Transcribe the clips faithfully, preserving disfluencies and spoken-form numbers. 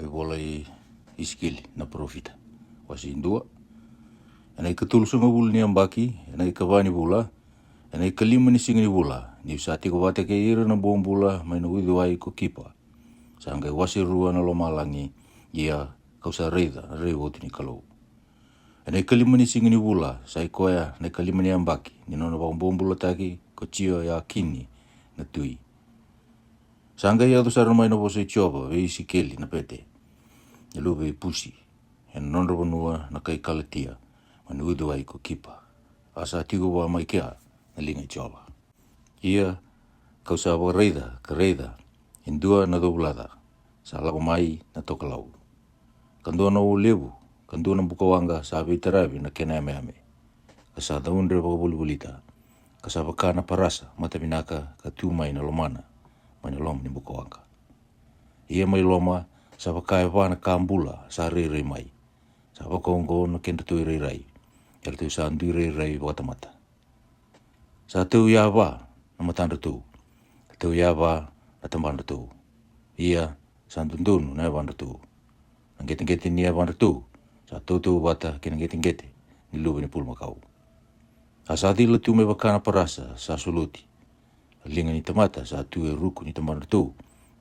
E vola i Isikeli na parofita. Wase e dua. Ena ikatolusagavulu ni yabaki, ena ikava ni vula, ena ikalima ni siga ni vula, niu sa tiko vata kei ira na bobula mai na uciwai ko Kipa, sa qai wase rua na lomalagi, ia ka'u sa raica na raivotu ni Kalou. Ena ikalima ni siga ni vula, sa i koya na ikalima ni yabaki ni nona vakabobulataki ko Jioiakini na tui. Sa qai yaco sara mai na vosa i Jiova vei Isikeli na pete, na luve i Pusi, ena nodra vanua na kai Kalatia, mai na uciwai ko Kipa. A sa tiko vua mai kea na liga i Jiova. Ia, ka'u sa vakaraica, ka raica, e dua na covulaca sa lako mai na tokalau, ka dua na uo levu, ka dua na bukawaqa sa veitaravi na kena yameyame, ka sa caudre vakavolivolita, ka sa vaka na parasa matavinaka ka tu mai na lomana, mai na loma ni bukawaqa. Ia mai loma, sa vaka e va na ka bula sa rairai mai, sa vakaoqo na kedratou irairai, eratou sa dui rairai vakatamata. Sa tau yava na matadratou, ka tau yava na tabadratou. Ia, sa dodonu na yavadratou. Na qeteqete ni yavadratou sa tautau vata kei na qeteqete ni luve ni pulumakau. A sa cila tu me vaka na parasa sa soloti. A liga ni tamata sa tu e ruku ni tabadratou,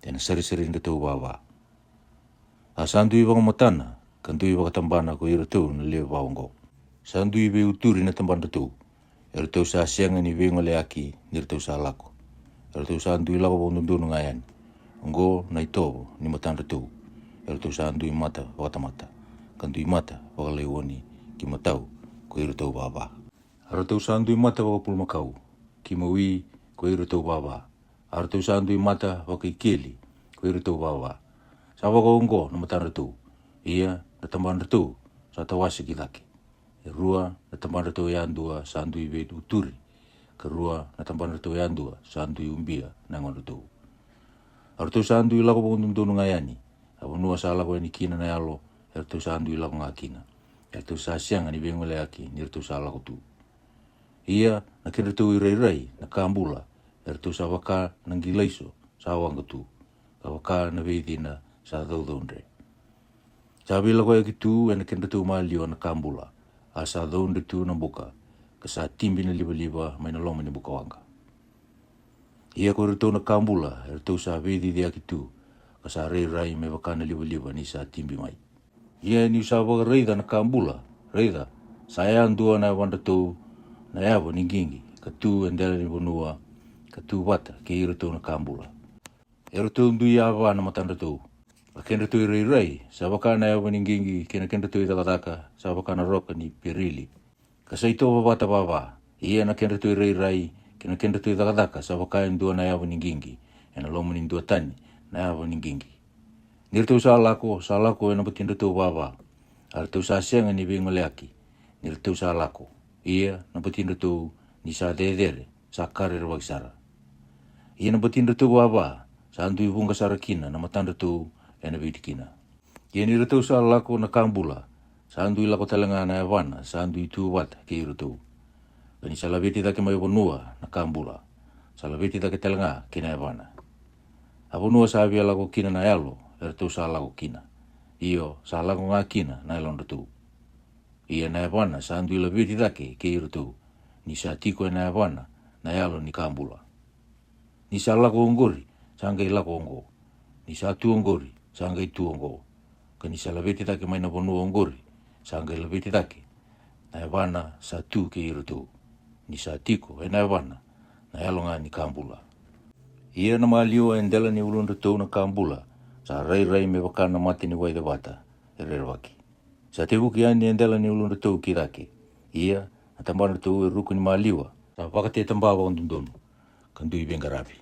ena sarisaridratou vava. A sa dui vakamatana, ka dui vakatabana ko iratou na lewe va oqo. Sa dui veiuturi na tabadratou, eratou sa sega ni veigoleyaki ni ratou sa lako. Eratou sa dui lako vakadodonu ga yani. Oqo na itovo ni matadratou, eratou sa dui mata vakatamata, ka dui mata vakalaioni ki matau ko iratou vava. A ratou sa dui mata vakapulumakau ki mawi ko iratou vava. A ratou sa dui mata vakaikeli ko iratou vava. Sa vakaoqo na matadratou, ia na tabadratou sa tawase ki cake. E rua na tabadratou yadua sa dui veiuturi, ka rua na tabadratou yadua sa dui ubia na yagodratou. A ratou sa dui lako vakadodonu ga yani. A vanua sa lako yani kina na yalo, eratou sa dui lako ga kina. Eratou sa sega ni veigoleyaki ni ratou sa lako tu. Ia na kedratou irairai na ka bula, eratou sa vaka na qilaiso sa waqa tu, ka vaka na veicina sa caucaudre. Sa veilakoyaki tu ena kedratou maliwa na ka bula, a sa caudre tu na buka, ka sa tibi na livaliva mai na loma ni bukawaqa. Ia ko iratou na ka bula, eratou sa veiciciyaki tu, ka sa rairai me vaka na livaliva ni sa tibi mai. Ia ni'u sa vakaraica na ka bula, raica, sa yadua na yavadratou na yava ni qiqi, ka tu e dela ni vanua, ka tu vata kei iratou na ka bula. Eratou dui yava na matadratou. A kedratou irairai sa vaka na yava ni qiqi, kei na kedratou icakacaka sa vaka na roka ni perili, ka sa itovo vata vava. Ia na kedratou irairai kei na kedratou icakacaka sa vaka e dua na yava ni qiqi, ena loma ni dua tani na yava ni qiqi. Ni ratou sa lako, sa lako ena batidratou vava. A ratou sa sega ni veigoleyaki ni ratou sa lako. Ia na batidratou ni sa cecere sa ka rerevaki sara. Ia na batidratou vava sa dui vuqa sara kina na matadratou ena veitikina. Ia ni ratou sa lako na ka bula, sa dui lako tale ga na yavana sa dui tu vata kei iratou. Ka ni sa laveti cake mai vanua na ka bula, sa laveti cake tale ga kei na yavana. A vanua sa via lako kina na yalo, eratou sa lako kina. Io, sa lako ga kina na yalodratou. Ia na yavana sa dui laveti cake kei iratou, ni sa tiko ena yavana na yalo ni ka bula. Ni sa lako oqori, sa qai lako oqo. Ni sa tu oqori, sa qai tu oqo. Ka ni sa laveti cake mai na vanua oqori, sa qai laveti cake na yavana sa tu kei iratou. Ni sa tiko ena yavana na yalo ga ni ka bula. Ia na maliwa e dela ni uludratou na ka bula, sa rairai me vaka na mata ni waicevata e rerevaki. Sa tevuki yani e dela ni uludratou ki cake. Ia na tabadratou e ruku ni maliwa sa vakatetaba vakadodonu, ka dui veiqaravi.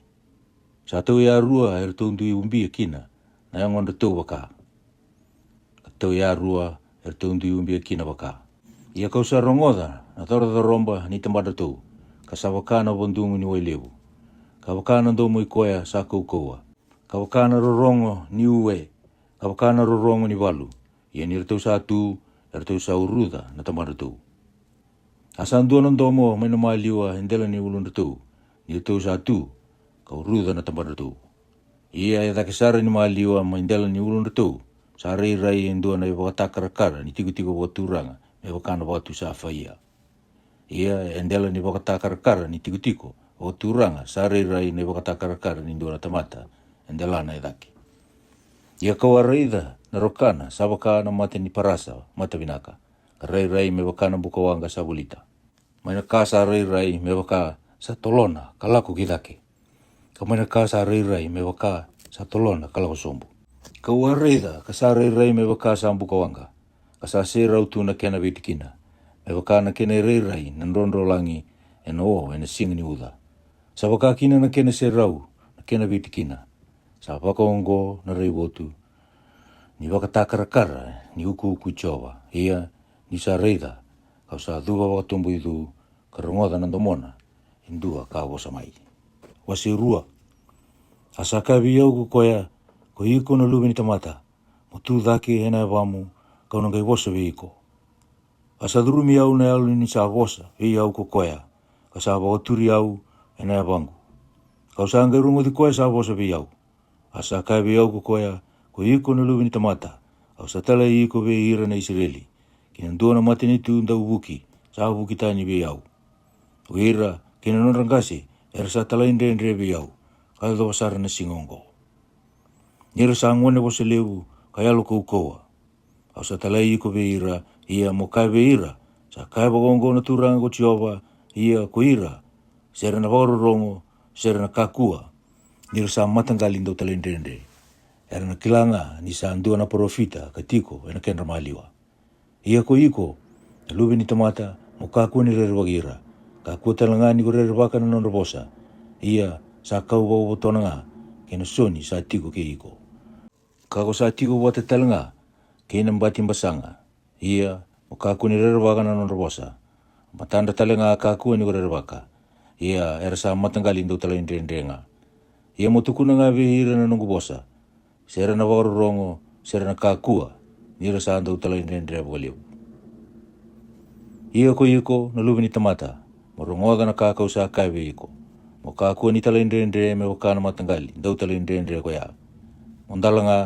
Sa tauyarua eratou dui ubia kina na yagodratou vaka, ka tauyarua eratou dui ubia kina vaka. Ia ka'u sa rogoca na corocoroba ni tabadratou, ka sa vaka na vadugu ni wai levu, ka vaka na domo i koya sa kaukauwa, ka vaka na rorogo ni ue, ka vaka na rorogo ni valu. Ia ni ratou sa tu, eratou sa uruca na tabadratou. A sa dua na domo mai na maliwa e dela ni uludratou, ni ratou sa tu, ka uruca na tabadratou. Ia e cake sara ni maliwa mai dela ni uludratou, sa rairai e dua na ivakatakarakara ni tikotiko vakaturaga me vaka na vatu safaia. Ia e dela ni ivakatakarakara ni tikotiko vakaturaga sa rairai na ivakatakarakara ni dua na tamata e delana e cake. Ia ka'u a raica na rokana sa vaka na mata ni parasa matavinaka, ka rairai me vaka na bukawaqa sa volita. Mai na ka sa rairai me vaka sa tolona ka lako ki cake, ka mai na ka sa rairai me vaka sa tolona ka lako sobu. Ka'u a raica ka sa rairai me vaka sa bukawaqa, ka sa serau tu na kena veitikina, me vaka na kena irairai na drodrolagi ena o ena siga ni uca. Sa vaka kina na kena serau na kena veitikina. Sa vakaoqo na raivotu ni vakatakarakara ni ukuuku i Jiova. Ia ni sa raica, ka'u sa cuva vakatoboicu, ka rogoca na domona e dua ka vosa mai. Wase rua. A sa kaya vei au ko koya, ko iko na luve ni tamata, mo tu cake ena yavamu, ka'u na qai vosa vei iko. A sa curumi au na yalo ni sa vosa vei au ko koya, ka sa vakaturi au ena yavaqu. Ka'u sa qai rogoci koya sa vosa vei au. A sa kaya vei au ko koya, ko iko na luve ni tamata, au sa talai iko vei ira na Isireli, ki na dua na matanitu dauvuki sa vuki tani vei au. O ira kei na nodra qase era sa talaidredre vei au, ka yacova sara na siga oqo. Ni ra sa gone vosa levu ka yalo kaukauwa. Au sa talai iko vei ira, ia mo kaya vei ira, sa kaya vakaoqo na Turaga ko Jiova, ia ko ira, se ra na vakarorogo, se ra na kakua, ni ra sa mataqali dau talaidredre, era na kila ga ni sa dua na parofita ka tiko ena kedra maliwa. Ia ko iko, na luve ni tamata, mo kakua ni rerevaki ira, kakua tale ga ni ko rerevaka na nodra vosa, ia sa kau vakavotona ga kei na soni sa tiko kei iko. Ka ko sa tiko vata tale ga kei na bati basaga, ia mo kakua ni rerevaka na nodra vosa. Matadra tale ga kakua ni ko rerevaka, ia era sa mataqali dau talaidredre ga. Ia mo tukuna ga vei ira na noqu vosa, se ra na vakarorogo, se ra na kakua, ni ra sa dau talaidredre vakalevu. Ia ko iko, na luve ni tamata, mo rogoca na ka ka'u sa kaya vei iko. Mo kakua ni talaidredre me vaka na mataqali dau talaidredre koya. Mo dala ga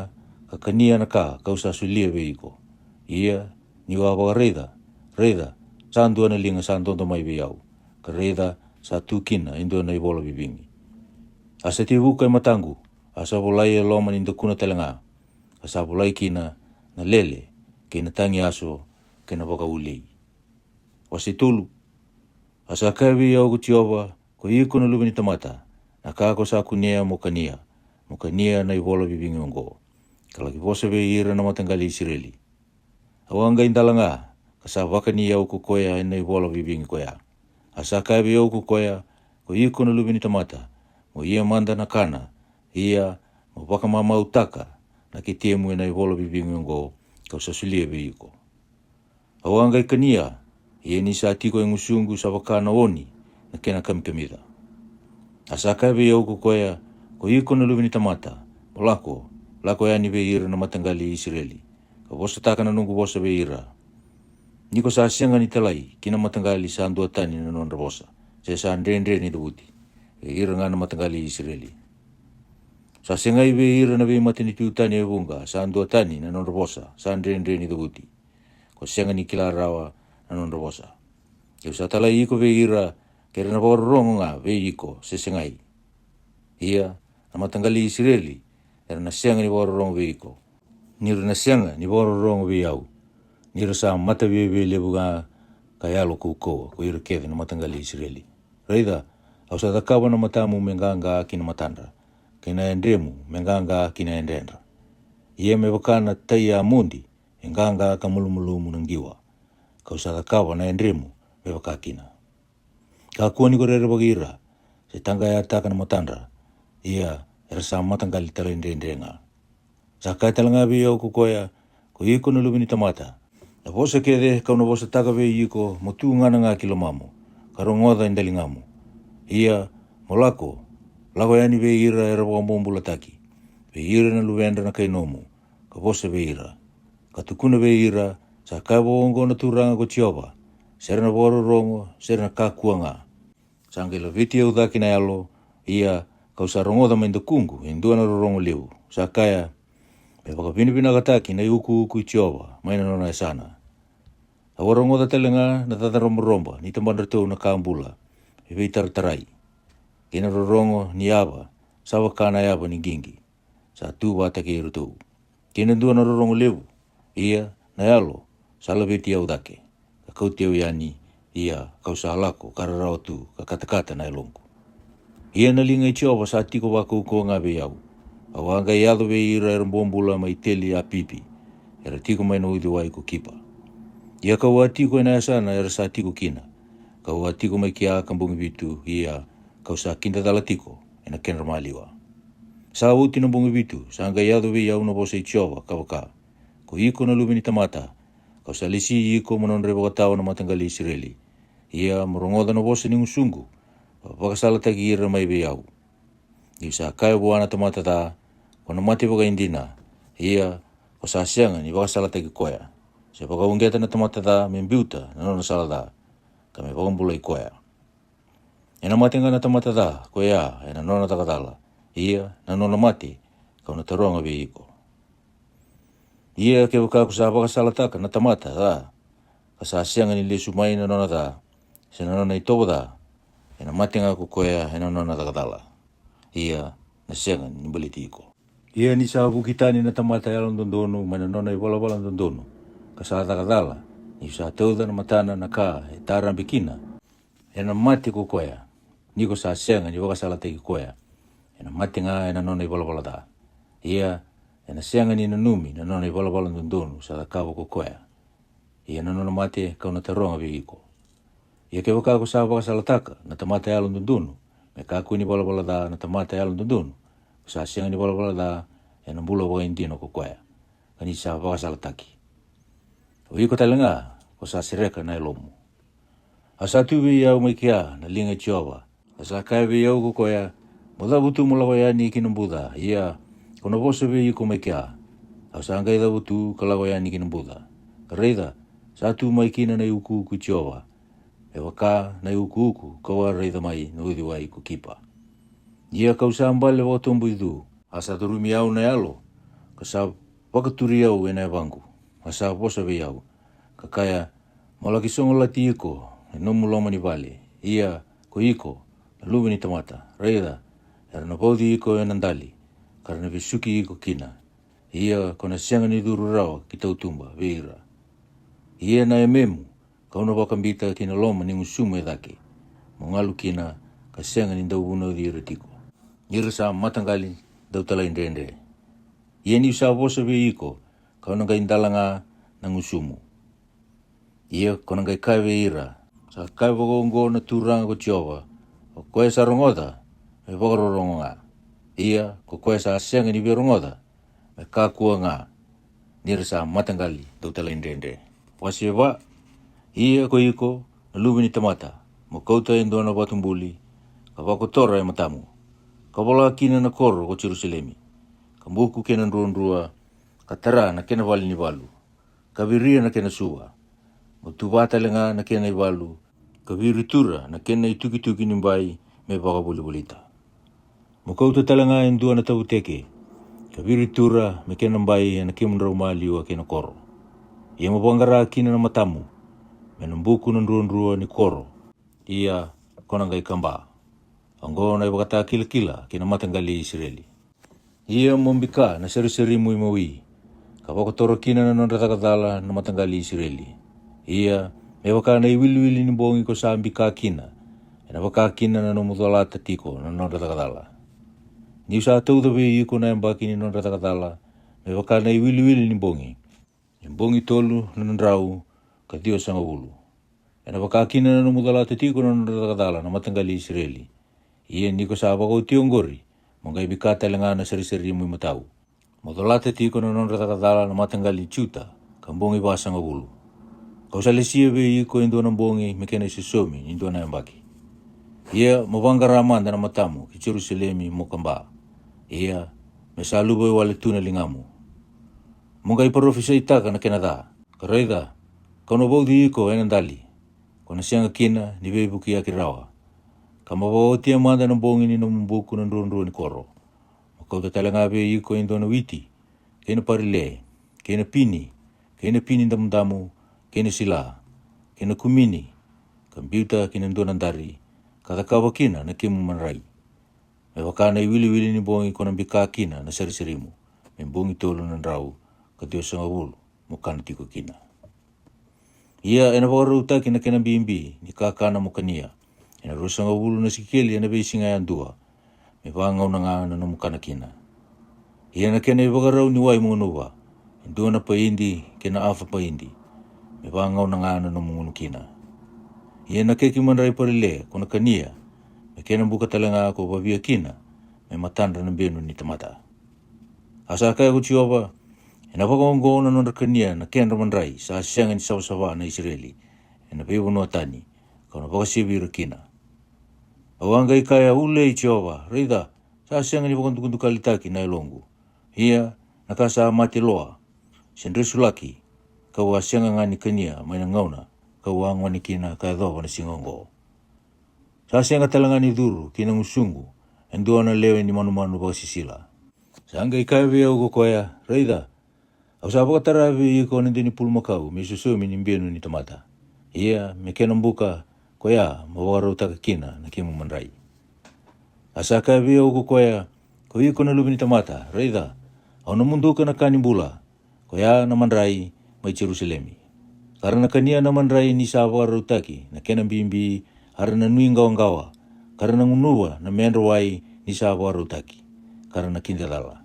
ka kania na ka ka'u sa solia vei iko. Ia ni o a vakaraica, raica, sa dua na liga sa dodo mai vei au, ka raica, sa tu kina e dua na ivola vivigi. A sa tevuka e mataqu, a sa volai e loma ni dakuna tale ga, a sa volai kina na lele, kei na tagiyaso, kei na vakaulei. Wase tolu. A sa kaya vei au ko Jiova, ko iko na luve ni tamata, na ka ko sa kunea mo kania, mo kania na ivola vivigi oqo, ka laki vosa vei ira na mataqali Isireli. Au a qai dala ga, ka sa vakani au ko koya ena ivola vivigi koya. A sa kaya vei au ko koya, ko iko na luve ni tamata, mo ia mada na kana, ia mo vakamamautaka na ketemu ena ivola vivigi oqo, ka'u sa solia vei iko. Au a qai kania, ia ni sa tiko e gusuqu sa vaka na oni na kena kamikamica. A sa kaya vei au ko koya, ko iko na luve ni tamata, mo lako, lako yani vei ira na mataqali Isireli, ka vosataka na noqu vosa vei ira. Ni ko sa sega ni talai ki na mataqali sa duatani na nodra vosa, se sa dredre ni cavuti, vei ira ga na mataqali Isireli. Sa segai vei ira na veimatanitu tani e vuqa sa duatani na nodra vosa, sa dredre ni cavuti, ko sega ni kila rawa na nodra vosa. Keu sa talai iko vei ira, ke ra na vakarorogo ga vei iko se segai. Ia na mataqali Isireli era na sega ni vakarorogo vei iko, ni ra na sega ni vakarorogo vei au, ni ra sa mataviavialevu ga ka yalo kaukauwa ko ira kece na mataqali Isireli. Raica, au sa cakava na matamu me qaqa ki na matadra, kei na yadremu me qaqa ki na yadredra. Ia me vaka na tai a modi e qaqa ka malumalumu na qiwa, ka'u sa cakava na yadremu me vaka kina. Kakua ni ko rerevaki ira, se taqayataka na matadra, ia era sa mataqali talaidredre ga. Sa kaya tale ga vei au ko koya, ko iko na luve ni tamata, na vosa kece ka'u na vosataka vei iko mo tugana ga ki lomamu, ka rogoca e daligamu. Ia mo lako, lako yani vei ira era vakabobulataki, vei ira na luvedra na kai nomu, ka vosa vei ira, ka tukuna vei ira, sa kaya vakaoqo na Turaga ko Jiova, se ra na vakarorogo, se ra na kakua ga. Sa qai laveti au cake na yalo, ia ka'u sa rogoca mai dakuqu e dua na rorogo levu, sa kaya, me vakavinavinakataki na iukuuku i Jiova mai na nona yasana. Au a rogoca tale ga na cacadrobadroba ni tabadratou na ka bula e veitaratara, kei na rorogo ni yava sa vaka na yava ni qiqi sa tu vata kei iratou, kei na dua na rorogo levu. Ia na yalo sa laveti au cake, ka kauti au yani. Ia ka'u sa lako ka rarawa tu ka katakata na yaloqu. Ia na liga i Jiova sa tiko vakaukauwa ga vei au. Au a qai yaco vei ira era bobula mai Teli Apipi, era tiko mai na uciwai ko Kipa. Ia ka'u a tiko ena yasana era sa tiko kina, ka'u a tiko mai kea ka bogi vitu. Ia ka'u sa kidacala tiko ena kedra maliwa. Sa oti na bogi vitu sa qai yaco vei au na vosa i Jiova ka vaka, ko iko na luve ni tamata, ka'u sa lesi iko mo nodra ivakatawa na mataqali i Isireli. Ia mo rogoca na vosa ni gusuqu, ka vakasalataki ira mai vei au. Ni'u sa kaya vua na tamata ca, ko na mate vakaidina, ia ko sa sega ni vakasalataki koya, se vakauqeta na tamata ca me biuta na nona sala ca, ka me vakabulai koya. Ena mate ga na tamata ca ko ya ena nona caka cala, ia na nona mate ka'u na taroga vei iko. Ia kevaka ko sa vakasalataka na tamata ca, ka sa sega ni lesu mai na nona ca, se na nona itovo ca, ena mate ga ko koya ena nona caka cala, ia na sega ni baleti iko. Ia ni sa vuki tani na tamata yalododonu mai na nona ivalavala dodonu, ka sa caka cala, ni'u sa tauca na matana na ka e tarabe kina, ena mate ko koya. Ni ko sa sega ni vakasalataki koya, ena mate ga ena nona ivalavala ca. Ia ena sega ni nanumi na nona ivalavala dodonu sa cakava ko koya. Ia na nona mate ka'u na taroga vei iko. Ia kevaka ko sa vakasalataka na tamata yalododonu me kakua ni valavala ca na tamata yalododonu, ko sa sega ni valavala ca, ena bula vakaidina ko koya, ka ni sa vakasalataki. O iko tale ga ko sa sereka na yalomu. A sa tu vei au mai kea na liga i Jiova, a sa kaya vei au ko koya, mo cavutu mo lako yani ki na buca. Ia ko na vosa vei iko mai kea. Au sa qai cavutu ka lako yani ki na buca, ka raica, sa tu mai kina na iukuuku i Jiova, me vaka na iukuuku ka'u a raica mai na uciwai ko Kipa. Ia ka'u sa bale vakatoboicu, a sa curumi au na yalo, ka sa vakaturi au ena yavaqu. A sa vosa vei au, ka kaya, mo laki sogolati iko e nomu loma ni vale. Ia ko iko, na luve ni tamata, raica, era na vauci iko ena dali, ka ra na vesuki iko kina. Ia ko na sega ni curu rawa ki tautuba vei ira. Ia na yamemu ka'u na vakabita ki na loma ni gusumu e cake, mo galu kina, ka sega ni dau vunauci ira tiko, ni ra sa mataqali dau talaidredre. Ia ni'u sa vosa vei iko, ka'u na qai dala ga na gusumu. Ia ko na qai kaya vei ira, sa kaya vakaoqo na Turaga ko Jiova, o koya sa rogoca, me vakarorogo ga. Ia ko koya sa sega ni via rogoca, me kakua ga, ni ra sa mataqali dau talaidredre. Wase va. Ia ko iko, na luve ni tamata, mo kauta e dua na vatu buli, ka vakotora e matamu, ka vola kina na koro ko Jerusalemi, ka buku kei na druadrua, ka tara na kena vale ni valu, ka viria na kena suva, mo tuva tale ga na kena ivalu, ka viritura na kena itukituki ni bai me vakavolivolita. Mo kauta tale ga e dua na tavuteke, ka viritura me kena bai ena kemudrau maliwa kei na koro. Ia mo vaqara kina na matamu me na buku na druadrua ni koro. Ia ko na qai kaba. Oqo na ivakatakilakila ki na mataqali i Isireli. Ia mo bika na sarisarimu imawi, ka vakotora kina na nodra caka cala na mataqali i Isireli. Ia me vaka na iwiliwili ni bogi ko sa bika kina, ena vaka kina na nomu colata tiko na nodra caka cala. Ni'u sa tauca vei iko na yabaki ni nodra caka cala, me vaka na iwiliwili ni bogi, e bogi tolu na drau ka ciwasagavulu. Ena vaka kina na nomu colata tiko na nodra caka cala na mataqali i Isireli. Ia ni ko sa vakaoti oqori, mo qai bika tale ga na sarisarimu imatau, mo colata tiko na nodra caka cala na mataqali i Juta, ka bogi vasagavulu. Ka'u sa lesia vei iko e dua na bogi me kena isosomi ni dua na yabaki. Ia mo vaqara mada na matamu ki Jerusalemi mo kaba. Ia me sa luvawale tu na ligamu. Mo qai parofisaitaka na kena ca, ka raica, ka'u na vauci iko ena dali, ko na sega kina ni veivukiyaki rawa. Ka mo vakaotia mada na bogi ni nomu buku na druadrua ni koro. Mo kauta tale ga vei iko e dua na witi, kei na parile, kei na pini, kei na pini damudamu, kei na sila, kei na kumini, ka biuta ki na dua na dari, ka cakava kina na kemu madrai. Me vaka na iwiliwili ni bogi ko na bika kina na sarisarimu, me bogi tolu na drau ka ciwasagavulu mo kana tiko kina. Ia ena vakarautaki na kena bibi ni kakana mo kania, ena ruasagavulu na sikeli ena veisiga yadua, me vagauna ga na nomu kana kina. Ia na kena ivakarau ni wai mo gunuva, e dua na paidi kei na afa paidi, me vagauna ga na nomu gunu kina. Ia na keki madrai parile ko na kania, me kena buka tale ga ko vavia kina, me matadra na benu ni tamata. A sa kaya ko Jiova, ena vakaoqo na nodra kania na kedra madrai sa sega ni savasava na Isireli, ena veivanua tani, kau na vakasevi ira kina. Au a qai kaya, ulei Jiova, raica, sa sega ni vakadukadukalitaki na yaloqu. Ia, na ka sa mate loa, se dresulaki, kau a sega ga ni kania mai na gauna kau a gone kina ka yacova na siga oqo. Sa sega tale ga ni curu ki na gusuqu e dua na lewe ni manumanu vakasisila. Sa qai kaya vei au ko koya, raica, au sa vakatara vei iko na dui ni pulumakau me isosomi ni benu ni tamata. Ia me kena buka koya mo vakarautaka kina na kemu madrai. A sa kaya vei au ko koya, ko iko na luve ni tamata, raica, au na muduka na ka ni bula, koya na madrai mai Jerusalemi. Ka ra na kania na madrai ni sa vakarautaki na kena bibi, a ra na nuiqawaqawa, ka ra na gunuva na medra wai ni sa vakarautaki, ka ra na kidacala.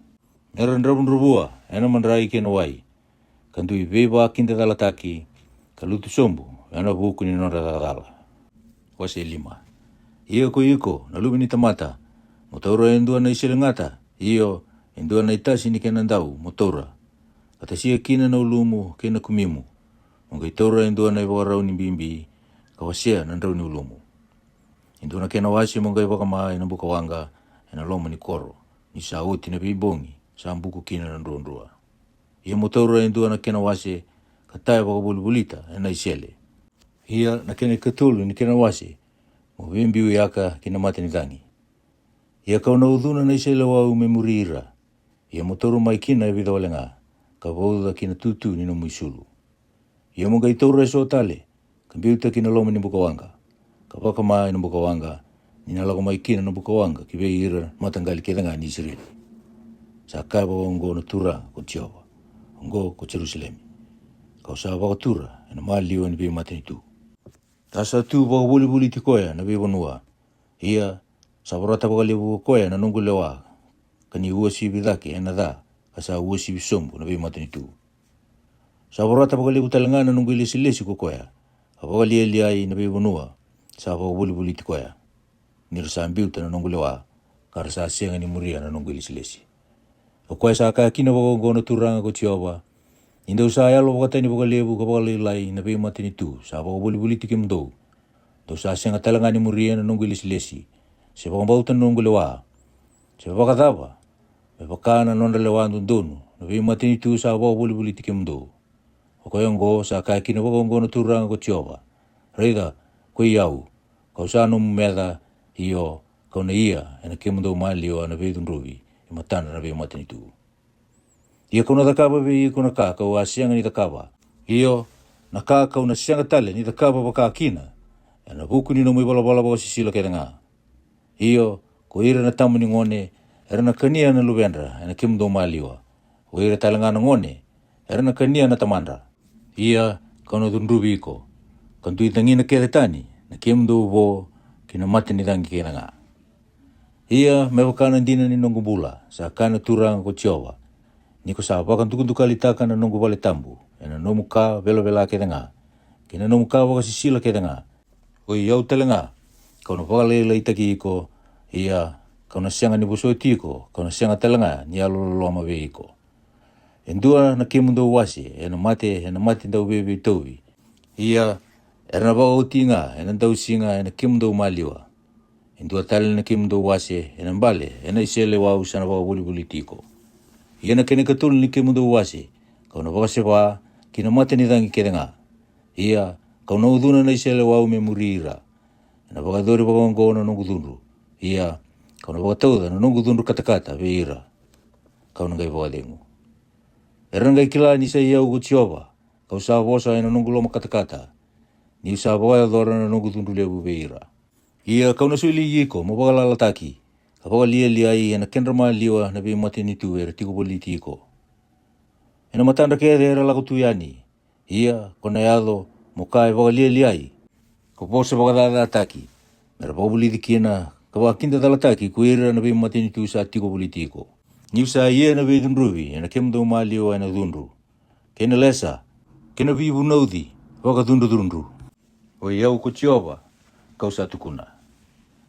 Me ra dravudravua ena madrai kei na wai, ka dui veivakidacalataki, ka lutu sobu ena vuku ni nodra cakacala. Wase lima. Ia ko iko, na luve ni tamata, mo taura e dua na iselegata, io, e dua na itasi ni kena dau mo taura, ka tasia kina na ulumu kei na kumimu. Mo qai taura e dua na ivakarau ni bibi, ka wasea na drau ni ulumu. E dua na kena wase mo qai vakama ena bukawaqa, ena loma ni koro, ni sa oti na veibogi sa buku kina na druadrua. Ia mo taura e dua na kena wase, ka taya vakavolivolita ena isele. Ia na kena ikatolu ni kena wase, mo veibiuyaka ki na mata ni cagi. Ia kau na ucuna na iseleiwau me muri ira. Ia mo taura mai kina e vica wale ga, ka vauca ki na tutu ni nomu isulu. Ia mo qai taura eso tale, ka biuta ki na loma ni bukawaqa, ka vakama ena bukawaqa, ni na lako mai kina na bukawaqa ki vei ira na mataqali kece ga ni Isireli. Sa kaya vakaoqo na Turaga ko Jiova, oqo ko Jerusalemi, kau sa vakatura ena maliwa ni veimatanitu. A sa tu vakavolivoliti koya na veivanua. Ia, sa vorata vakalevu ko koya na noqu lewa, ka ni uasivi cake ena ca, ka sa uasivi sobu na veimatanitu. Sa vorata vakalevu tale ga na noqu ilesilesi ko koya, ka vakalialiai na veivanua sa vakavolivoliti koya. Ni ra sa biuta na noqu lewa, ka ra sa sega ni muria na noqu ilesilesi. O koya sa kaya kina vakaoqo na Turaga ko Jiova, ni dou sa yalo vakatani vakalevu ka vakalailai na veimatanitu sa vakavolivoliti kemudou. Dou sa sega tale ga ni muria na noqu ilesilesi, se vakabauta na noqu lewa, se vakacava, me vaka na nodra lewa dodonu na veimatanitu sa vakavolivoliti kemudou. O koya oqo sa kaya kina vakaoqo na Turaga ko Jiova, raica, ko i au, kau sa nomu meca, io, kau na ia ena kemudou maliwa na veicudruvi e matadra na veimatanitu. Ia kau na cakava vei iko na ka kau a sega ni cakava. Io, na ka kau na sega tale ni cakava vaka kina, ena vuku ni nomu ivalavala vakasisila kece ga. Io, ko ira na tama ni gone, era na kania na luvedra ena kemudou maliwa. O ira tale ga na gone, era na kania na tamadra. Ia, kau na cudruvi iko, ka dui cagina kece tani na kemudou vo ki na mata ni cagi kece ga. Ia, me vaka na dina ni noqu bula, sa kaya na Turaga ko Jiova, ni ko sa vakadukadukalitaka na noqu vale tabu ena nomu ka velavela kece ga, kei na nomu ka vakasisila kece ga, o i au tale ga, kau na vakalailaitaki iko. Ia, kau na sega ni vosoti iko, kau na sega tale ga ni yalololoma vei iko. E dua na kemudou wase ena mate ena mate dauveiveitauvi. Ia, era na vakaoti ga ena dausiga ena kemudou maliwa. E dua tale na kemudou wase ena bale ena iseleiwau sa na vakavolivoliti iko. Ia na kena ikatolu ni kemudou wase, kau na vakaseva ki na mata ni cagi kece ga. Ia, kau na ucuna na iseleiwau me muri ira. Ena vakayacori vakaoqo na noqu cudru. Ia, kau na vakatauca na noqu cudru katakata vei ira. Kau na qai vakacegu. Era na qai kila ni sa i au ko Jiova, ka'u sa vosa e na noqu loma katakata, ni'u sa vakayacora na noqu cudru levu vei ira. Ia ka'u na soli iko mo vakalalataki, ka vakalialiai e na kedra maliwa na veimatanitu era tiko voliti iko. E na matadra kece era lako tu yani, ia ko na yaco mo ka e vakalialiai, ko vosa vakacacataki, me ra vakavulici kina ka vakakidacalataki ko ira na veimatanitu sa tiko voliti iko. Ni'u sa ia na veicudruvi e na kemudou maliwa e na cudru, kei na lesa, kei na veivunauci vakacudrucudru. Oi au ko Jiova, ka'u sa tukuna.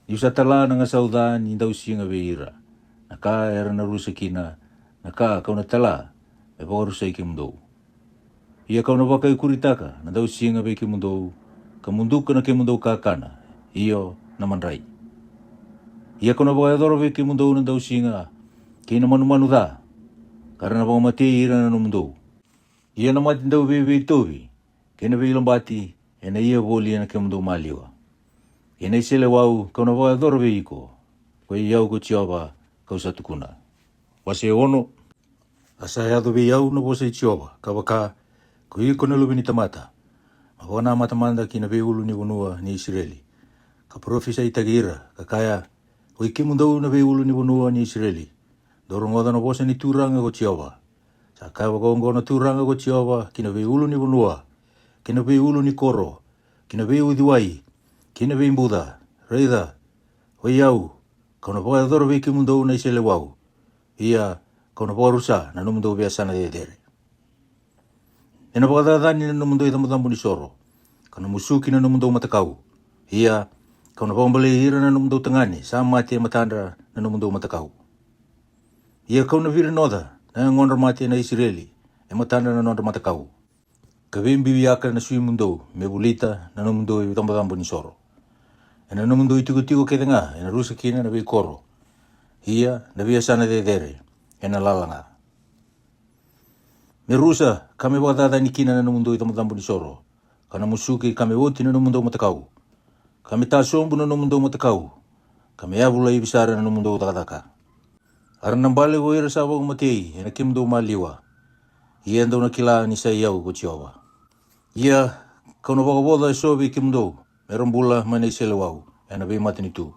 Ni'u sa tala na gasau ca ni dausiga vei ira, na ka era na rusa kina, na ka ka'u na tala me vakarusai kemudou. Ia ka'u na vakaikuritaka na dausiga vei kemudou, ka muduka na kemudou kakana, io, na madrai. Ia ka'u na vakayacora vei kemudou na dausiga kei na manumanu ca, ka ra na vakamatei ira na nomudou. Ia na mate dauveiveitauvi kei na veilabati e na ia voli e na kemudou maliwa. Ia na iseleiwau ka'u na vakayacora vei iko, ko i au ko Jiova, ka'u sa tukuna. Wase ono. A sa yaco vei au na vosa i Jiova, ka vaka, ko iko na luve ni tamata, mo vakanamata mada ki na veiulunivanua ni Isireli, ka parofisaitaki ira, ka kaya, Oi kemudou na veiulunivanua ni Isireli, dou rogoca na vosa ni Turaga ko Jiova. Sa kaya vakaoqo na Turaga ko Jiova ki na veiulunivanua, ki na veiulu ni koro, ki na veiuciwai, ki na veibuca, Raica, oi au, ka'u na vakayacora vei kemudou na iseleiwau, ia ka'u na vakarusa na nomudou veiyasana cecere. E na vakacacani na nomudou icabocabo ni soro, ka na musuki na nomudou matakau. Ia ka'u na vakabalei ira na nomudou tagane sa mate e matadra na nomudou matakau. Ia ka'u na virinoca na yagodra mate na Isireli e matadra na nodra matakau, ka veibiuyaka na suimudou me vulita na nomudou icabocabo ni soro. E na nomudou itikotiko kece ga e na rusa kina na veikoro, ia na veiyasana cecere e na lala ga. Me rusa ka me vakacacani kina na nomudou icabocabo ni soro, ka na musuki ka me oti na nomudou matakau, ka me tasobu na nomudou matakau, ka me yavu laivi sara na nomudou cakacaka. A ra na bale ko ira sa vakamatei e na kemudou maliwa. Ia dou na kila ni sa i au ko Jiova. Ia ka'u na vakavoca eso vei kemudou me ra bula mai na iseleiwau e na veimatanitu,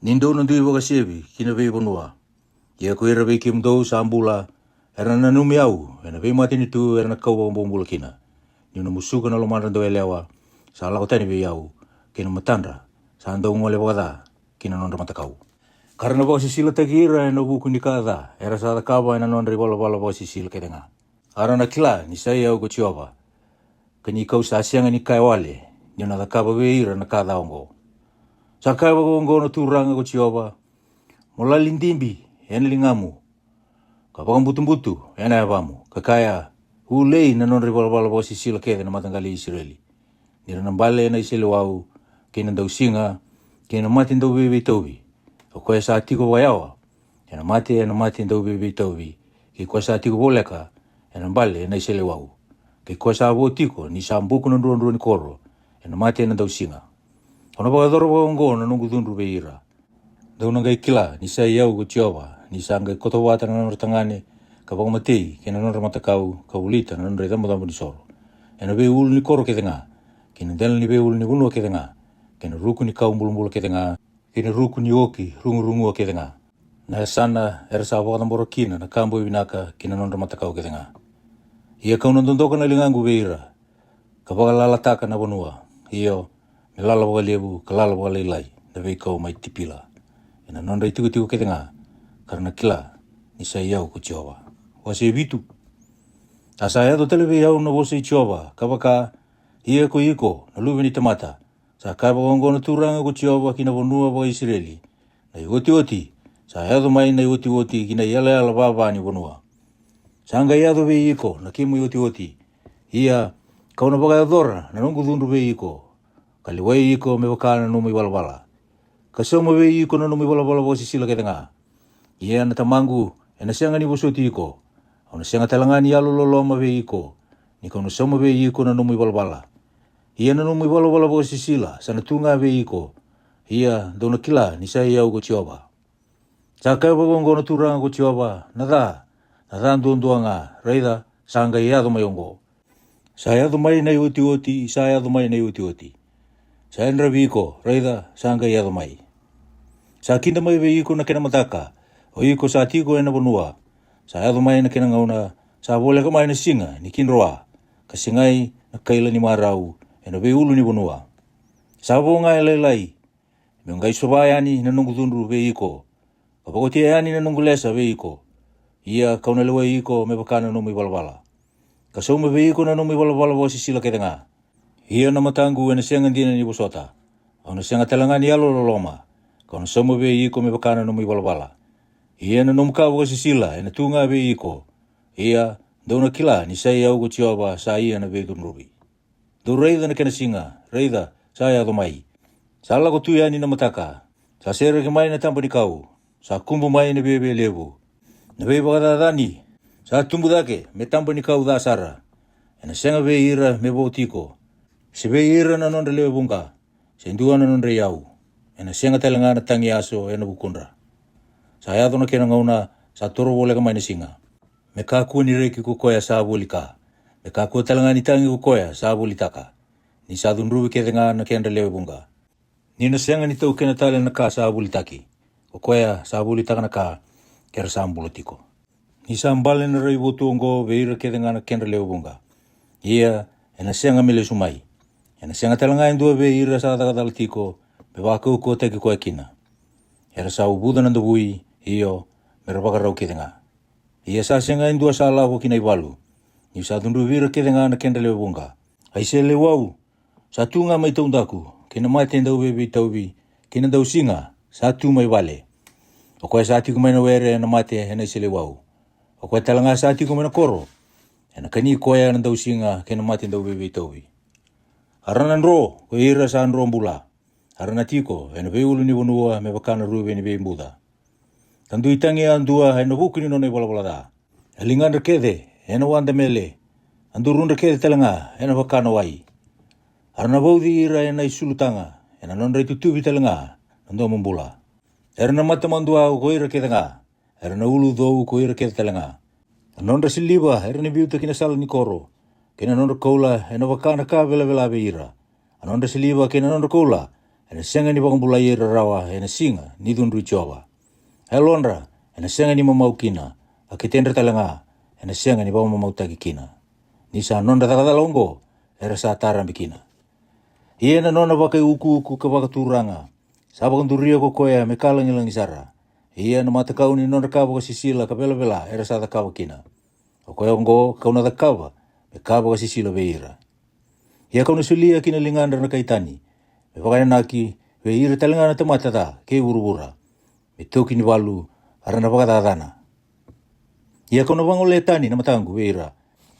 ni dou na dui vakasevi ki na veivanua. Ia ko ira vei kemudou sa bula, era na nanumi au e na veimatanitu era na kau vakabobula kina, ni'u na musuka na lomadra dauyalewa sa lako tani vei au, kei na matadra sa dau gole vakaca ki na nodra matakau. Ka ra na vakasisilataki ira e na vuku ni ka ca era sa cakava e na nodra ivalavala vakasisila kece ga. A ra na kila ni sa i au ko Jiova, ka ni ka'u sa sega ni kaya wale ni'u na cakava vei ira na ka ca oqo. Sa kaya vakaoqo na Turaga ko Jiova, Mo lali dibi e na ligamu, ka vakabutubutu e na yavamu, ka kaya, Ulei na nodra ivalavala vakasisila kece na mataqali i Isireli, ni ra na bale e na iseleiwau, kei na dausiga, kei na mate dauveiveitauvi. O koya sa tiko vakayawa e na mate e na mate dauveiveitauvi, kei koya sa tiko voleka e na bale e na iseleiwau, kei koya sa vo tiko ni sa buku na druadrua ni koro e na mate e na dausiga. Au na vakayacora vakaoqo na noqu cudru vei ira. Dou na qai kila ni sa i au ko Jiova, ni sa qai koto vata na nodra tagane ka vakamatei kei na nodra matakau, ka vulita na nodra icabocabo ni soro e na veiulu ni koro kece ga, kei na dela ni veiulu ni vanua kece ga, kei na ruku ni kau bulabula kece ga, kei na ruku ni oki rugurugua kece ga, na yasana era sa vakacabora kina na ka boi vinaka ki na nodra matakau kece ga. Ia ka'u na dodoka na ligaqu vei ira, ka vakalalataka na vanua, io, me lala vakalevu ka lala vakalailai na veikau mai Tipila, e na nodra itikotiko kece ga, ka ra na kila ni sa i au ko Jiova. Wase vitu. A sa yaco tale vei au na vosa i Jiova, ka vaka, Ia ko iko na luve ni tamata, sa kaya vakaoqo na Turaga ko Jiova ki na vanua vakaIsireli, na iotioti, sa yaco mai na iotioti ki na iyalayala vava ni vanua. Sa qai yaco vei iko na kemu iotioti. Ia ka'u na vakayacora na noqu cudru vei iko, ka lewai iko me vaka na nomu ivalavala, ka sauma vei iko na nomu ivalavala vakasisila kece ga. Ia na tamaqu ena sega ni vosoti iko. Au na sega tale ga ni yalololoma vei iko, ni ka'u na sauma vei iko na nomu ivalavala. Ia na nomu ivalavala vakasisila sa na tu ga vei iko. Ia dou na kila ni sa i au ko Jiova. Sa kaya vakaoqo na Turaga ko Jiova, na ca, Na ca duadua ga, raica, sa qai yaco mai oqo. Sa yaco mai na iotioti, sa yaco mai na iotioti. Sa yadravi iko, raica, sa qai yaco mai. Sa kida mai vei iko na kena mataka, o iko sa tiko ena vanua. Sa yaco mai na kena gauna, sa voleka mai na siga ni kidroa, ka segai na kaila ni marau ena veiulu ni vanua. Sa vo ga e lailai, meu qai sova yani na noqu cudru vei iko, ka vakaotia yani na noqu lesa vei iko. Ia kau na lewai iko me vaka na nomu ivalavala, ka sauma vei iko na nomu ivalavala vakasisila kece ga. Ia na mataqu ena sega dina ni vosota, au na sega tale ga ni yalololoma, kau na sauma vei iko me vaka na nomu ivalavala. Ia na nomu ka vakasisila ena tu ga vei iko. Ia dou na kila ni sai au ko Jiova sa ia na veicudruvi. Dou raica na kena siga, raica, sa yaco mai. Sa lako tu yani na mataka, sa sereki mai na taba ni kau, sa kubu mai na viavialevu. Na veivakacacani sa tubu cake me taba ni kau ca sara. Ena sega vei ira me vo tiko, se vei ira na nodra lewe vuqa, se dua na nodra iyau. Ena sega tale ga na tagi yaso ena vukudra. Sa yaco na kena gauna, sa toro voleka mai na siga. Me kakua ni reki ko koya sa voli ka, me kakua tale ga ni tagi ko koya sa volitaka. Ni sa cudruvi kece ga na kedra lewe vuqa. Ni na sega ni taukena tale na ka sa volitaki ko koya sa volitaka na ka, ke ra sa bula tiko. Ni sa bale na raivotu oqo vei ira kece ga na kedra lewe vuqa. Ia ena sega me lesu mai. Ena sega tale ga e dua vei ira sa caka cala tiko me vakaukauwataki koya kina. Era sa uvuca na davui, io, me ra vakarau kece ga. Ia sa sega e dua sa lako ki na ivalu. Ni sa cudruvi ira kece ga na kedra lewe vuqa. Ai se lewau, sa tu ga mai taudaku, kei na mate dau veiveitauvi, kei na dausiga, sa tu mai vale. O koya sa tiko mai na were ena mate ena iseleiwau. O koya tale ga sa tiko mai na koro, ena kani koya na dausiga kei na mate dau veiveitauvi. A ra na dro ko ira sa dro bula, a ra na tiko ena veiulu ni vanua me vaka na ruve ni veibuca. Ka dui tagi yadua ena vuku ni nona ivalavala ca. A ligadra kece ena wada mele, a durudra kece tale ga ena vaka na wai. A ra na vauci ira ena isulutaga, ena nodra itutuvi tale ga na domo bula. Era na mata madua ko ira kece ga, era na ulu cou ko ira kece tale ga. A nodra siliva era na biuta ki na sala ni koro, kei na nodra koula ena vaka na ka velavela vei ira. A nodra siliva kei na nodra koula ena sega ni vakabulai ira rawa ena siga ni cudru i Jiova. A yalodra ena sega ni mamau kina, a ketedra tale ga ena sega ni vakamamautaki kina. Ni sa nodra cakacala oqo era sa tarabe kina. Ia na nona vakaiukuuku ka vakaturaga, sa vakaduria ko koya me ka lagilagi sara. Ia na matakau ni nodra ka vakasisila ka velavela era sa cakava kina. O koya oqo kau na cakava me ka vakasisila vei ira. Ia kau na solia ki na ligadra na kai tani, me vakayanaki vei ira tale ga na tamata ca kei vuravura. Me toki ni valu, a ra na vakacacana. Ia kau na vagolea tani na mataqu vei ira,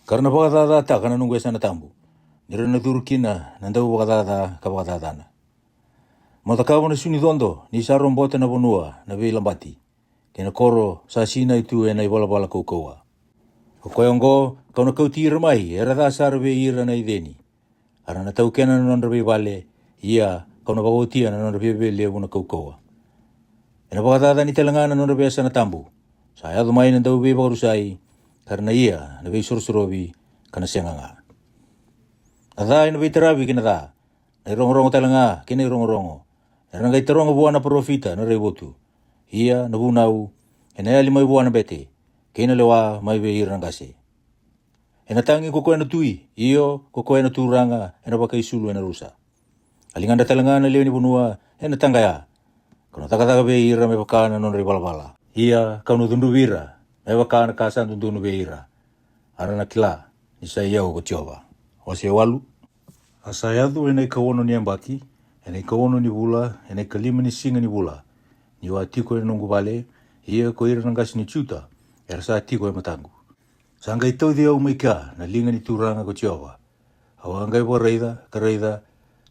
ka ra na vakacacataka na noqu yasana tabu. Ni ra na curu kina na dau vakacaca ka vakacacana. Mo cakava na suni codo ni sa robota na vanua na veilabati, kei na koro sa sinai tu ena ivalavala kaukauwa. O koya oqo kau na kauti ira mai era ca sara vei ira na iceni. A ra na taukena na nodra veivale, ia kau na vakaotia na nodra viavialevu na kaukauwa. Ena vakacacani tale ga na nodra veiyasana tabu. Sa yaco mai na dauveivakarusai, ka ra na ia na veisorosorovi, ka na sega ga. Na ca ena veitaravi kei na ca, na irogorogo tale ga kei na irogorogo. Era na qai taroga vua na parofita na raivotu. Ia na vunau ena yali mai vua na bete, kei na lewa mai vei ira na qase. Ena tagi ko koya na tui, io, ko koya na turaga ena vakaisulu ena rusa. A ligadra tale ga na lewe ni vanua ena taqaya. Kau na cakacaka vei ira me vaka na nodra ivalavala. Ia kau na cudruvi ira me vaka na ka sa dodonu vei ira. A ra na kila ni sa i au ko Jiova. Wase walu. A sa yaco ena ikaono ni yabaki, ena ikaono ni vula, ena ikalima ni siga ni vula, niu a tiko ena noqu vale, ia ko ira na qase ni Juta era sa tiko e mataqu. Sa qai tauci au mai kea na liga ni Turaga ko Jiova. Au a qai vakaraica, ka raica,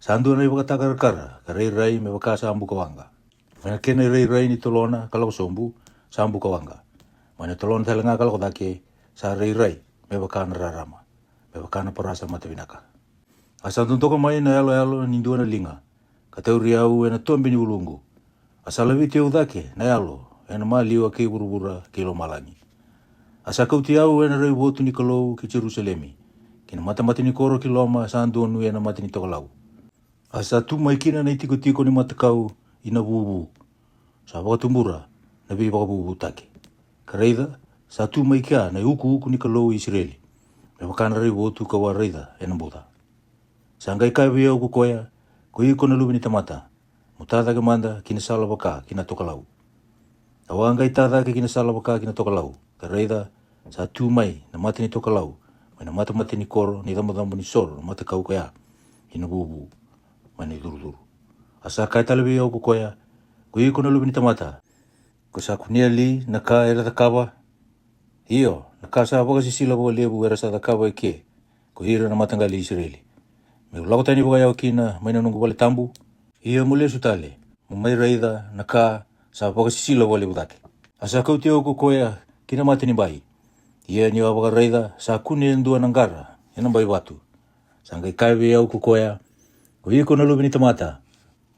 sa dua na ivakatakarakara ka rairai me vaka sa buka waqa. Mai na kena irairai ni tolona ka lako sobu, sa buka waqa. Mai na tolona tale ga ka lako cake, sa rairai me vaka na rarama, me vaka na parasa matavinaka. A sa dodoka mai na yaloyalo ni dua na liga, ka tauri au ena tobe ni uluqu. A sa laveti au cake na yalo ena maliwa kei vuravura kei lomalagi. A sa kauti au e na raivotu ni Kalou ki Jerusalemi, ki na matamata ni koro ki loma sa donuya na mata ni tokalau. A sa tu mai kina na i tikotiko ni matakau i na vuvu, sa vakatubura na veivakavuvutaki. Ka raica, sa tu mai kea na i ukuuku ni Kalou i Isireli, me vaka na raivotu ka'u a raica e na buca. Sa qai kaya vei au ko koya, Ko iko na luve ni tamata, mo ta cake mada ki na sala vaka ki na tokalau. Au a qai ta cake ki na sala vaka ki na tokalau, ka raica, sa tu mai na mata ni tokalau mai na matamata ni koro ni cabocabo ni soro na matakau koya i na vuvu, mai na i curucuru. A sa kaya tale vei au ko koya, Ko iko na luve ni tamata, ko sa kunea li na ka era cakava? Io, na ka sa vakasisila vakalevu era sa cakava e ke ko ira na mataqali i Isireli, me'u lako tani vakayawa kina mai na noqu vale tabu? Ia mo lesu tale, mo mai raica na ka sa vakasisila vakalevu cake. A sa kauti au ko koya ki na mata ni bai. Ia ni'u a vakaraica, sa kune e dua na qara e na bai vatu. Sa qai kaya vei au ko koya, Ko iko na luve ni tamata,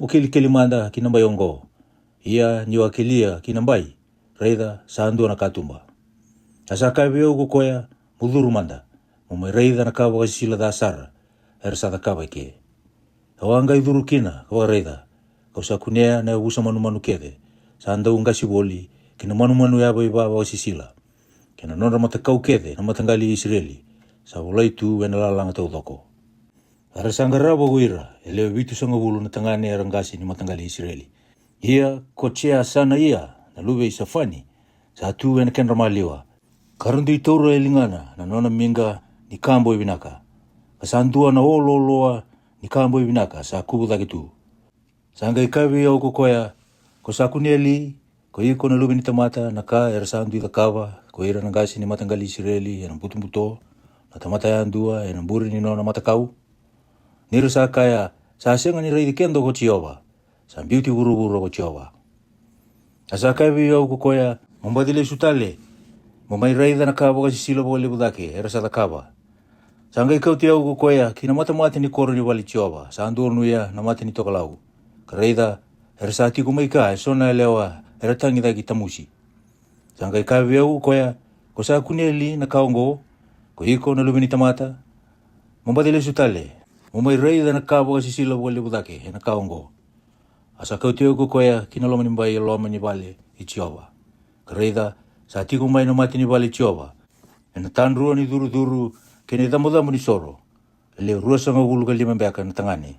mo kelikeli mada ki na bai oqo. Ia ni'u a kelia ki na bai, raica, sa dua na katuba. A sa kaya vei au ko koya, Mo curu mada, mo mai raica na ka vakasisila ca sara era sa cakava e ke. Au a qai curu kina ka vakaraica, ka'u sa kunea na yavusa manumanu kece sa dau qasi voli, kei na manumanu yavaiva vakasisila, kei na nodra matakau kece na mataqali i Isireli, sa volai tu e na lalaga taucoko. A ra sa qarava ko ira e lewe vitusagavulu na tagane era qase ni mataqali i Isireli. Ia ko Jeasanaia na luve i Safani sa tu e na kedra maliwa, ka ra dui taura e ligana na nona miqa ni ka boi vinaka, ka sa dua na olooloa ni ka boi vinaka sa kuvu cake tu. Sa qai kaya vei au ko koya, Ko sa kunea li, ko iko na luve ni tamata, na ka era sa dui cakava ko ira na qase ni mataqali i Isireli e na butobuto, na tamata yadua e na bure ni nona matakau? Ni ra sa kaya, Sa sega ni raici keda ko Jiova, sa biuti vuravura ko Jiova. A sa kaya vei au ko koya, Mo baci lesu tale, mo mai raica na ka vakasisila vakalevu cake era sa cakava. Sa qai kauti au ko koya ki na matamata ni koro ni vale i Jiova sa donuya na mata ni tokalau, ka raica, era sa tiko mai ka e so na yalewa era tagi cake i Tamusi. Sa qai kaya vei au ko koya, Ko sa kunea li na ka oqo, ko iko na luve ni tamata? Mo baci lesu tale, mo mai raica na ka vakasisila vakalevu cake e na ka oqo. A sa kauti au ko koya ki na loma ni bai e loma ni vale i Jiova, ka raica, sa tiko mai na mata ni vale i Jiova e na tadrua ni curucuru kei na i cabocabo ni soro, e lewe ruasagavulu ka lima beka na tagane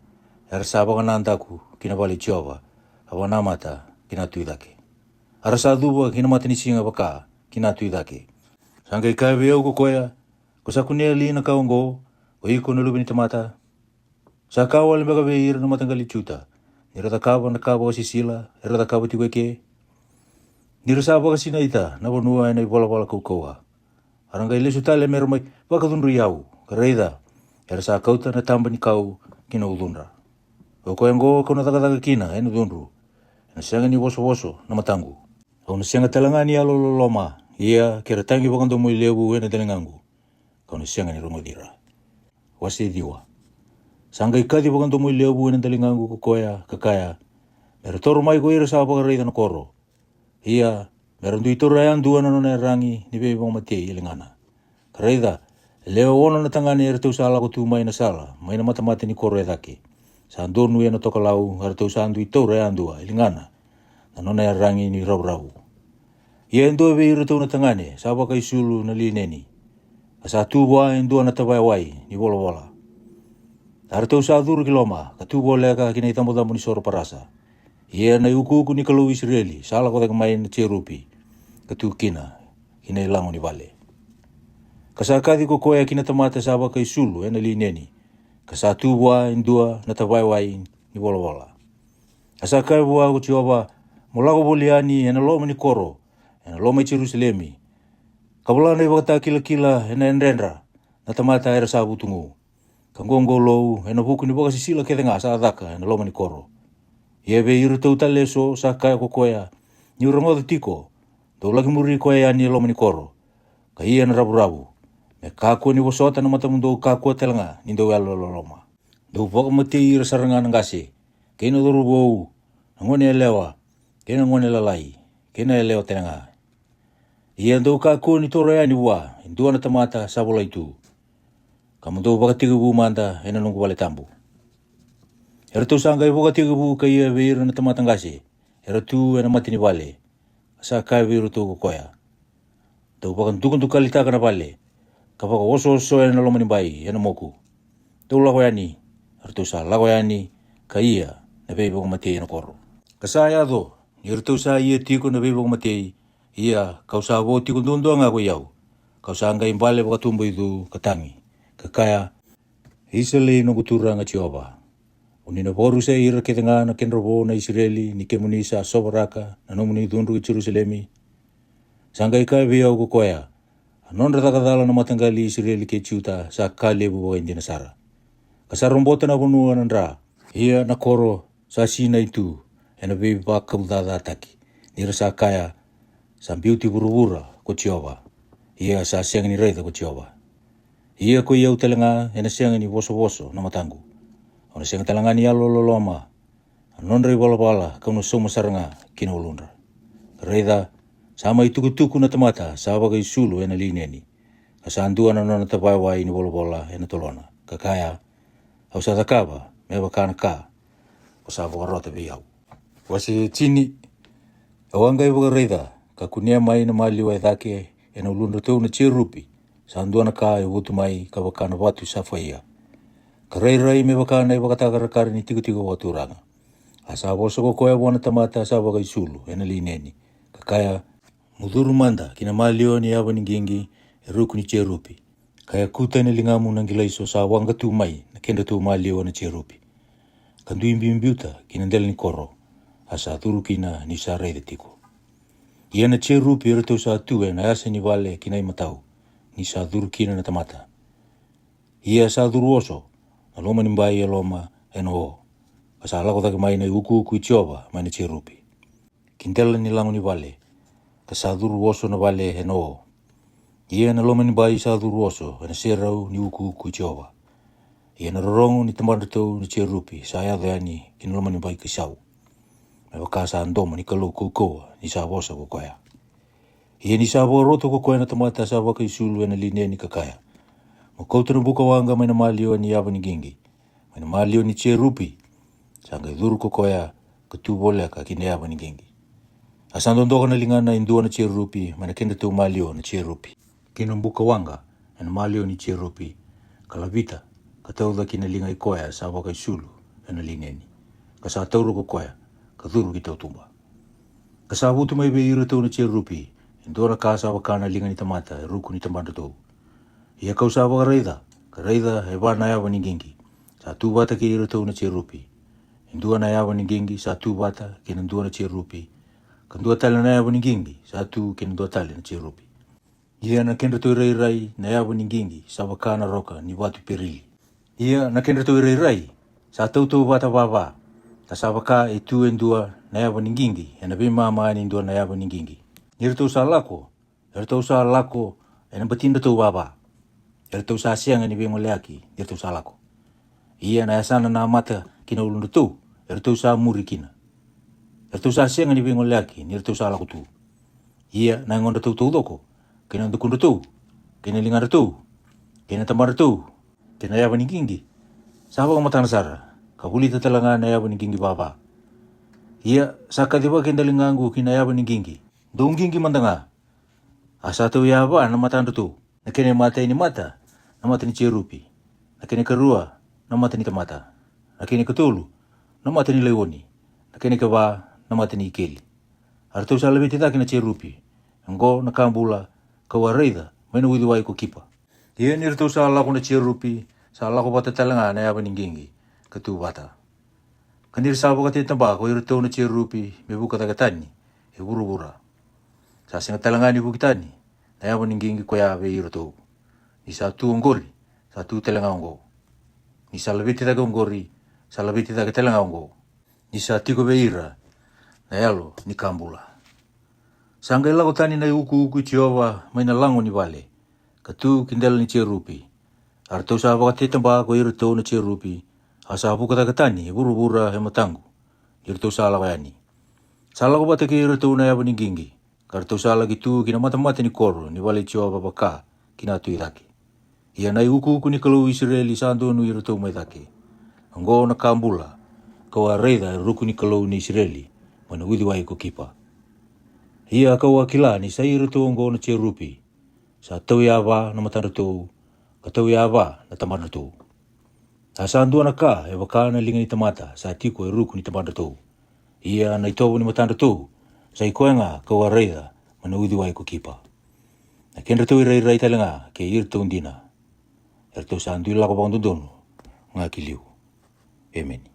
era sa vakanadaku ki na vale i Jiova, a vakanamata ki na tu i cake. A ra sa cuva ki na mata ni siga vaka ki na tu i cake. Sa qai kaya vei au ko koya, Ko sa kunea li na ka oqo, ko iko na luve ni tamata? Sa ka wale beka vei ira na mataqali i Juta, ni ra cakava na ka vakasisila era cakava tiko e ke? Ni ra sa vakasinaita na vanua e na i valavala kaukauwa, a ra qai lesu tale me ra mai vakacudrui au, ka raica, era sa kauta na taba ni kau ki na ucudra. O koya oqo ka'u na cakacaka kina e na cudru, e na sega ni vosovoso na mataqu. Au na sega tale ga ni yalololoma, ia ke ra tagi vakadomoilevu e na daligaqu, ka'u na sega ni rogoci ira. Wase ciwa. Sa qai kaci vakadomoilevu e na daligaqu ko koya, ka kaya, Me ra toro mai ko ira sa vakaraica na koro. Ia, me ra dui taura yadua na nona yaragi ni veivakamatei e ligana. Ka raica, e lewe ono na tagane eratou sa lako tu mai na sala mai na matamata ni koro e cake, sa donuya na tokalau, eratou sa dui taura yadua e ligana na nona yaragi ni ravuravu. Ia e dua vei iratou na tagane sa vakaisulu na lineni, ka sa tu vua e dua na tavaya wai ni volavola. A ratou sa curu ki loma, ka tu voleka ki na i cabocabo ni soro parasa. Ia na i ukuuku ni Kalou i Isireli sa lako cake mai na jerupi, ka tu kina ki na i lago ni vale. Ka sa kaci ko koya ki na tamata sa vakaisulu e na lineni, ka sa tu vua e dua na tavaya wai ni volavola. A sa kaya vua ko Jiova, Mo lako voli yani e na loma ni koro, e na loma i Jerusalemi, ka vola na i vakatakilakila e na yadredra na tamata era sa vutugu, ka qoqolou e na vuku ni vakasisila kece ga sa caka e na loma ni koro. Ia vei iratou tale e so sa kaya ko koya, Ni'u rogoca tiko, dou la'ki muri koya yani e loma ni koro, ka ia na ravuravu, me kakua ni vosota na matamudou, kakua tale ga ni dou yalololoma. Dou vakamatei ira sara ga na qase, kei na cauravou, na gone yalewa, kei na gone lalai, kei na yalewa tale ga. Ia dou kakua ni toro yani vua e dua na tamata sa volai tu, ka mo dou vakatekivu mada e na noqu vale tabu. Eratou sa qai vakatekivu ka ia vei ira na tamata qase era tu e na mata ni vale, ka sa kaya vei iratou ko koya, Dou vakadukadukalitaka na vale, ka vakaosooso e na loma ni bai e na moku. Dou lako yani. Eratou sa lako yani ka ia na veivakamatei e na koro. Ka sa yaco, ni ratou sa ia tiko na veivakamatei, ia ka'u sa vo tiko duadua ga ko i au, ka'u sa qai bale vakatuboicu ka tagi, ka kaya, Isa lei noqu Turaga Jiova, o ni na vakarusai ira kece ga na kedra vo na Isireli ni kemuni sa sovaraka na nomuni cudru ki Jerusalemi? Sa qai kaya vei au ko koya, A nodra cakacala na mataqali i Isireli kei Juta sa ka levu vakaidina sara, ka sa robota na vanua na dra. Ia na koro sa sinai tu e na veivakaucacataki, ni ra sa kaya, Sa biuti vuravura ko Jiova, ia sa sega ni raica ko Jiova. Ia ko i au tale ga e na sega ni vosavoso na mataqu. Au na sega tale ga ni yalololoma a nodra i valavala, ka'u na sauma sara ga ki na uludra. Ka raica, sa mai tukutuku na tamata sa vakaisulu e na lineni, ka sa dua na nona tavaya wai ni volavola e na tolona, ka kaya, Au sa cakava me vaka na ka ko sa vakarota vei au. Wase tini. Au a qai vakaraica, ka kunea mai na maliwa e cake e na uludratou na jerupi, sa dua na ka e votu mai ka vaka na vatu safaia, ka rairai me vaka na i vakatakarakara ni tikotiko vakaturaga. A sa vosa ko koya vua na tamata sa vakaisulu e na lineni, ka kaya, Mo curu mada ki na maliwa ni yava ni qiqi e ruku ni jerupi, ka yakuta e na ligamu na qilaiso sa waqa tu mai na kedratou maliwa na jerupi, ka dui biubiuta ki na dela ni koro. A sa curu kina ni sa raica tiko. Ia na jerupi eratou sa tu e na yasa ni vale ki na i matau, ni sa curu kina na tamata. Ia sa curu oso na loma ni bai e loma e na o, ka sa lako cake mai na i ukuuku i Jiova mai na jerupi ki dela ni lago ni vale, ka sa curu oso na vale e na o. Ia na loma ni bai sa curu oso e na serau ni ukuuku i Jiova. Ia na rorogo ni tabadratou na jerupi sa yaco yani ki na loma ni bai ka sau, me vaka sa domo ni Kalou kaukauwa ni sa vosa ko koya. Ia ni sa vakarota ko koya na tamata sa vakaisulu e na lineni ka kaya, Mo kauta na buka waqa mai na maliwa ni yava ni qiqi, mai na maliwa ni jerupi. Sa qai curu ko koya ka tu voleka ki na yava ni qiqi. A sa dodoka na ligana e dua na jerupi mai na kedratou maliwa na jerupi, kei na buka waqa e na maliwa ni jerupi, ka lavita, ka tauca ki na liga i koya sa vakaisulu e na lineni, ka sa taura ko koya, ka curu ki tautuba. Ka sa votu mai vei iratou na jerupi e dua na ka sa vaka na liga ni tamata e ruku ni tabadratou. Ia ka'u sa vakaraica, ka raica e va na yava ni qiqi, sa tu vata kei iratou na jerupi. E dua na yava ni qiqi sa tu vata kei na dua na jerupi, ka dua tale na yava ni qiqi sa tu kei na dua tale na jerupi. Ia na kedratou irairai na yava ni qiqi sa vaka na roka ni vatu perili. Ia na kedratou irairai sa tautauvata vava, ka sa vaka e tu e dua na yava ni qiqi e na veimama ni dua na yava ni qiqi. Ni ratou sa lako, eratou sa lako e na batidratou vava. Eratou sa sega ni veigoleyaki ni ratou sa lako. Ia na yasana na mata ki na uludratou, eratou sa muri kina. Eratou sa sega ni veigoleyaki ni ratou sa lako tu. Ia na yagodratou taucoko, kei na dukudratou, kei na ligadratou, kei na tabadratou, kei na yava ni qiqi, sa vakamatana sara, ka volita tale ga na yava ni qiqi vava. Ia sa kacivaki e daligaqu ki na yava ni qiqi, dou qiqi mada ga. A sa tauyava na matadratou, na kena imatai ni mata na mata ni jerupi, na kena ikarua na mata ni tamata, na kena ikatolu na mata ni laioni, na kena ikava na mata ni ikeli. A ratou sa laveti cake na jerupi, oqo na ka bula ka'u a raica mai na uciwai ko Kipa. Ia ni ratou sa lako na jerupi, sa lako vata tale ga na yava ni qiqi, ka tu vata. Ka ni ra sa vakatetaba ko iratou na jerupi me vuka cake tani e vuravura, sa sega tale ga ni vuki tani na yava ni qiqi koya vei iratou. Ni sa tu oqori, sa tu tale ga oqo. Ni sa laveti cake oqori, sa laveti cake tale ga oqo. Ni sa tiko vei ira na yalo ni ka bula. Sa qai lako tani na iukuuku i Jiova mai na lago ni vale, ka tu ki dela ni jerupi. A ratou sa vakatetaba ko iratou na jerupi, a sa vuka cake tani e vuravura e mataqu ni ratou sa lako yani. Sa lako vata kei iratou na yava ni qiqi, Eratou sa la'ki tu ki na matamata ni koro ni vale i Jiova vaka ki na tu i cake. Ia nai ukuuku ni Kalou i Isireli sa donui iratou mai cake. Oqo na ka bula, ka'u a raica e ruku ni Kalou ni Isireli mai na uciwai ko Kipa. Ia ka'u a kila ni sa i iratou oqo na jerupi, sa tauyava na matadratou, ka tauyava na tabadratou. A sa dua na ka e vaka na liga ni tamata sa tiko e ruku ni tabadratou. Ia na itovo ni matadratou, sa i koya ga ka'u a raica mai na uciwai ko Kipa. Na kedratou irairai tale ga kei iratou dina. Eratou sa dui lako vakadodonu ga ki liu. Emeni.